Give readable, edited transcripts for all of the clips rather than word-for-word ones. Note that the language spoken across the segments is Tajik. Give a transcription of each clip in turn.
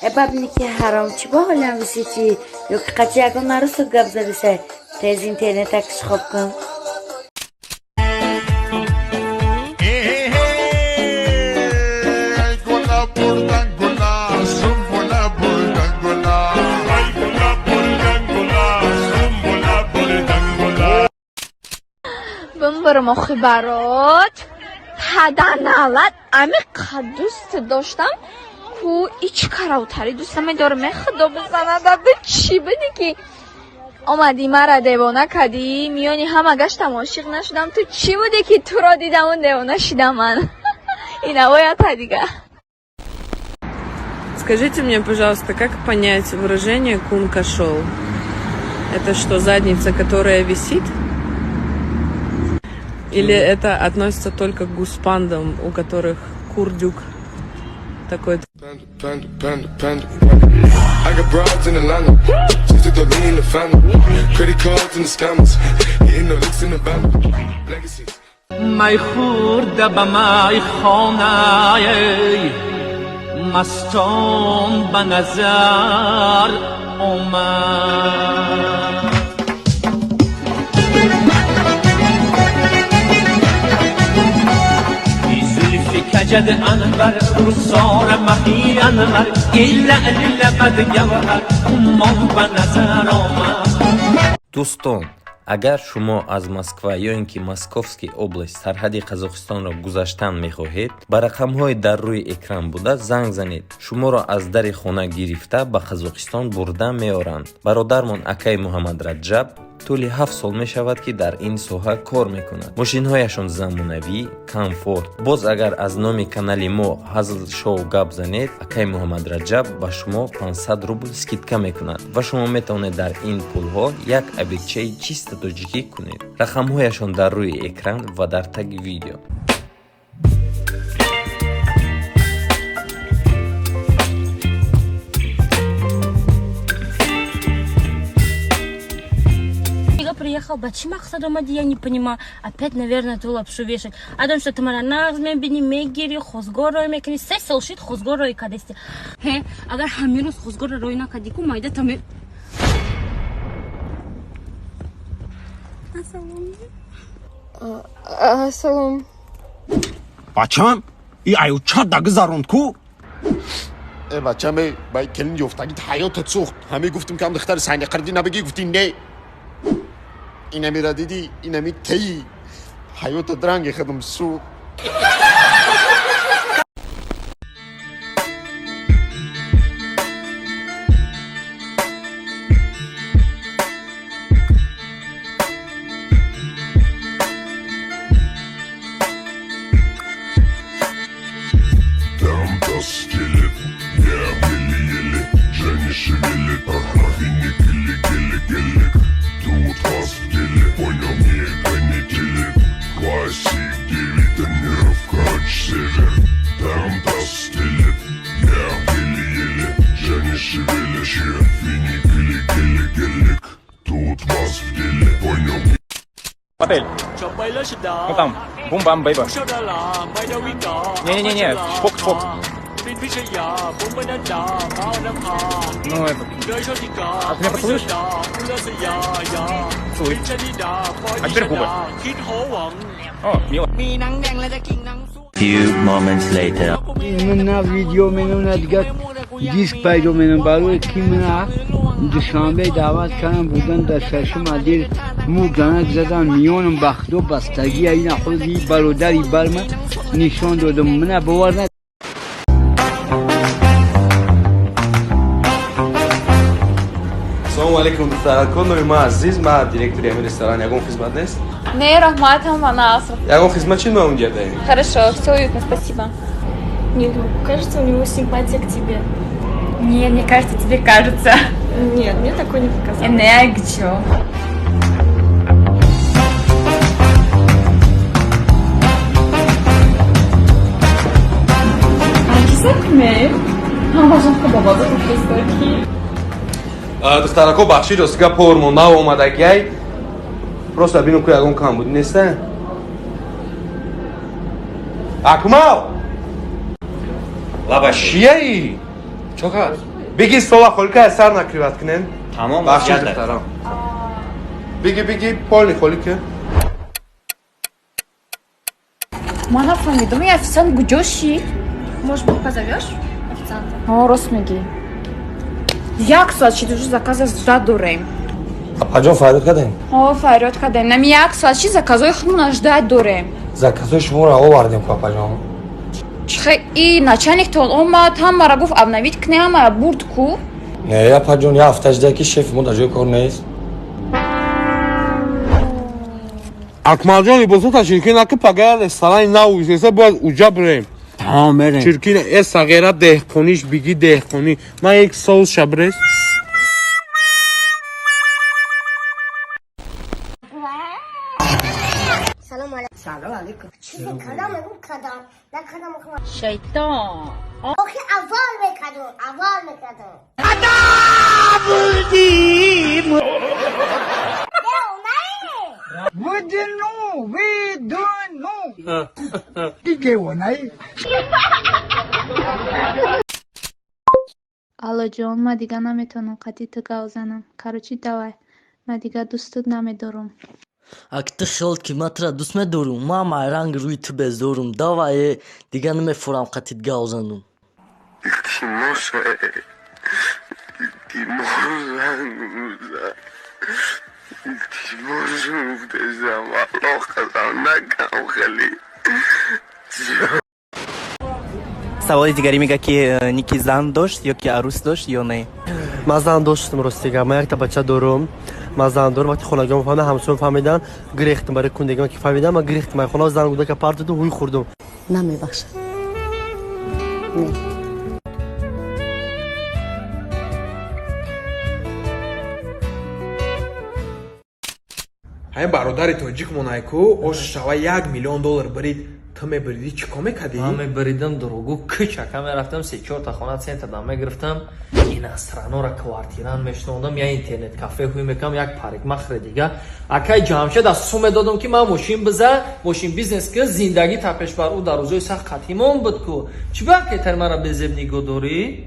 Э бабники ҳаром, чӣ бо ҳолям висити? Ё ки қати ягон арӯсо гап задисай? Тез интернета кишхоб кун. Бимбирим охи барот. Паданалат ами дӯст доштам ку ич каравтари дӯстам медорам. Э худо бизанада, чӣ биди ки омадӣ мара девона кадӣ, миёни ҳама гаштам, ошиқ нашудам. Ту чӣ будӣ ки туро дидаму девона шидам ман? Инавоята дига. Скажите мне, пожалуйста, как понять выражение «кун кошел»? Это что, задница, которая висит? Или это относится только к гуспандам, у которых курдюк такой? Panda, panda, panda, panda. I got broads in Atlanta. Just to lean the family. Credit cards and the scammers. Hitting the licks in the van. Legacies. Май хӯрда ба майхонае, мастон ба назар омад. Зулфи каҷад анвар, рухсора маҳи анвар, ила лабад гавҳар, уммон ба назар омад. Дӯстон, агар шумо аз Москва ё ин ки Московский область сарҳади Қазоқистонро гузаштан мехоҳед, ба рақамҳои дар рӯи экран буда занг занед. Шуморо аз дари хона гирифта, ба Қазоқистон бурда меоранд. Бародармон акаи Муҳаммадраҷаб тӯли 7 сол мешавад, ки дар ин соҳа кор мекунад. Мошинҳояшон замонавӣ, комфорт. Боз агар аз номи канали мо Ҳазл Шоу гап занед, акаи Муҳаммадраҷаб ба шумо 500 рубл скидка мекунад ва шумо метавонед дар ин пулҳо як обедчаи чисто тоҷикӣ кунед. Рақамҳояшон дар рӯи экран ва дар таги видео. Приехал, ба чӣ мақсад омадӣ, я не понимаю. Опять, наверное, ту лапшу вешать. Адам, что ты мара нағз мебинӣ, мегирӣ, хозгор рой мекунӣ. 3 сол шид, хозгор рой кадести. Ҳе, агар ҳамин рӯз хозгорро рой накардӣ, ку майда та ме. Ассалом. Ассалом. Бачам, и аю ча дагзаронд ку? Э, бачам, э, бай келин ёфтагит ҳаётат сӯхт. Ҳаме гуфтим, ки ам духтари сайнеқардӣ набигӣ, гуфтӣ не. Инамира дидӣ, инами теи ҳаётат ранги худам сӯхт. Там скелет, я еле-еле, Джанни шевелит, ага, финик или гелик, гелик. Тут вас в деле, понял, не канители. Классик 9, тонировка, север. Там скелет, я еле-еле, Джанни шевелит, финик или гелик, гелик. Тут вас в деле, понял. Отель. Ну там, бум-бам, бейба. Не-не-не, чпок-чпок. Ну это. А ты меня поцелуешь? Целуй. А теперь губы. О, мило. Few moments later. На видео мену, на дигар диск пайдо менам. Барои ки мана Душанбе даъват кардам, бурдан дар шашум отдел, мурданак задан миёнам. Ба худо, бастагия ина худи бародари барма нишон додам, мана бовар на. Ассалому алайкум, духтаракон. Номи ман Азиз, ман директори ҳамин ресторан. Ягон хизмат нест? Не, раҳмат, ҳама наср. Ягон хизмат чи ном ҷадаем? Хорошо, все уютно, спасибо. Нет, кажется, у него симпатия к тебе. Не, мне кажется, тебе кажется. Нет, мне такое не показалось. Энергчо. Ҳамашон худобода. Духтарако, бахшид, ростига повармо нав омадагиай, просто бинум, ку ягон камбудӣ неста. Акмал, лаба чияи? Чока? Биги стола холӣ ка, сар накрывать кунен. Тамом. Бахшиш, духтарам. Биги, биги, полный холӣ ки. Ман нафаҳмидам, ин официант куҷо шид? Может быть, позовешь официанта? О, рост мегӣ. Як соат шид, уже заказа ждать дорем. Апаҷон, фарёд кардем? О, фарёд кардем. Нами як соат шид, заказои худмона ждать дорем. Заказои шуморо овардем ку, апаҷон. Чихе и начальниктон омад, ҳамаро гуфт обновить кне, ҳамаро бурд ку. Не, апаҷон, як ҳафта шуда, ки шефи мо дар ҷои кор нест. Акмалҷон, либосота чиркин наки, пагая ресторани нав изеса, бояд уҷа бирем. Тамом, мерем. Чиркин э сағера деҳқониш биги, деҳқонӣ. Ман як соус шабрез. Салом алейкум. Салом алейкум. Чизе кадам мегум, кадам. На кадам. Шайтон. Охи, аввал мекардум, аввал мекардум. Будим! Выдну, выдну! Ты девонай? Аллоҷон, ман дигар наметавонам қати ту гап занам. Короче, давай, ман дигар дӯстат намедорам. Ак ту хиёлат, ки ман тура дӯст медорум, ман майранг рӯи ту безорум. Давай, э, дигар намефурам қатит гав занум. Илтимос, илтимос, илтимос, гуфтесам, аллоҳ қасам, накам хеле. Саволи дигаре мега, ки Ники зан дошт ё ки арӯс дошт ё не? Ман зан доштам, ростига. Ман якта бача дорум. Ман зан дорум. Вақти хонагиҳо фаҳмидан, ҳамсоям фаҳмидан, гирехтам барои кундагиҳо, ки фаҳмидан, ман гирехтам. Ай хона зан гудака партоду ҳуй хӯрдум. Намебахшад, не. Ҳамин бародари тоҷикмон айку ош шава 1 миллион доллар бирид, ту мебиридӣ, чӣ кор мекардӣ? Ман мебиридам, дурӯгу кӯчака мерафтам, се-чорта хона центрда мегирифтам, иностранора квартиран мешнондам, я интернет кафе ҳуй мекардам, як парикмахери дига. Акай Ҷамшед аз сум медодам, ки ман мошин биза, мошин бизнес ки, зиндагӣ тапеш бар ӯ дар рӯзои сахт қатимон буд ку. Чӣ ба кетар мара безеб нигоҳ дорӣ?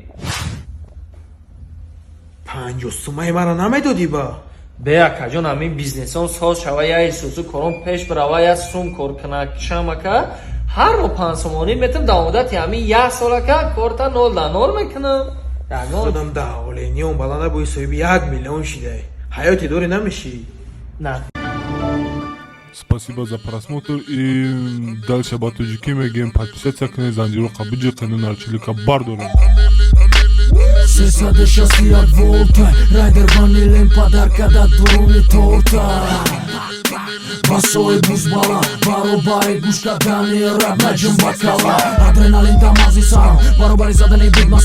50 сумаи мара намедодӣ ба? Бе, акаҷон, ҳамин бизнесон соз шава, я исусу корон пеш бирава, я сум кор кунак шамака, ҳар моҳ 5 сомонӣ метам. Дар муддати ҳамин як солака корта нол да нол мекунам. Худам давлениён баланда бои, соҳиби 1 миллион шидай, ҳаёте дорӣ, намешӣ. На. Спасибо за просмотр и дальше ба тоҷикӣ мегӯем: подписаться кунед, занҷироқа биҷиқену нарчилика бардорем. 361 волта, райдер ванилем падарка да дуруни торта. Басои бузбала баробари гӯш кардани раб наҷум ба кала, адреналин да мағзи сарам баробари задани бигма.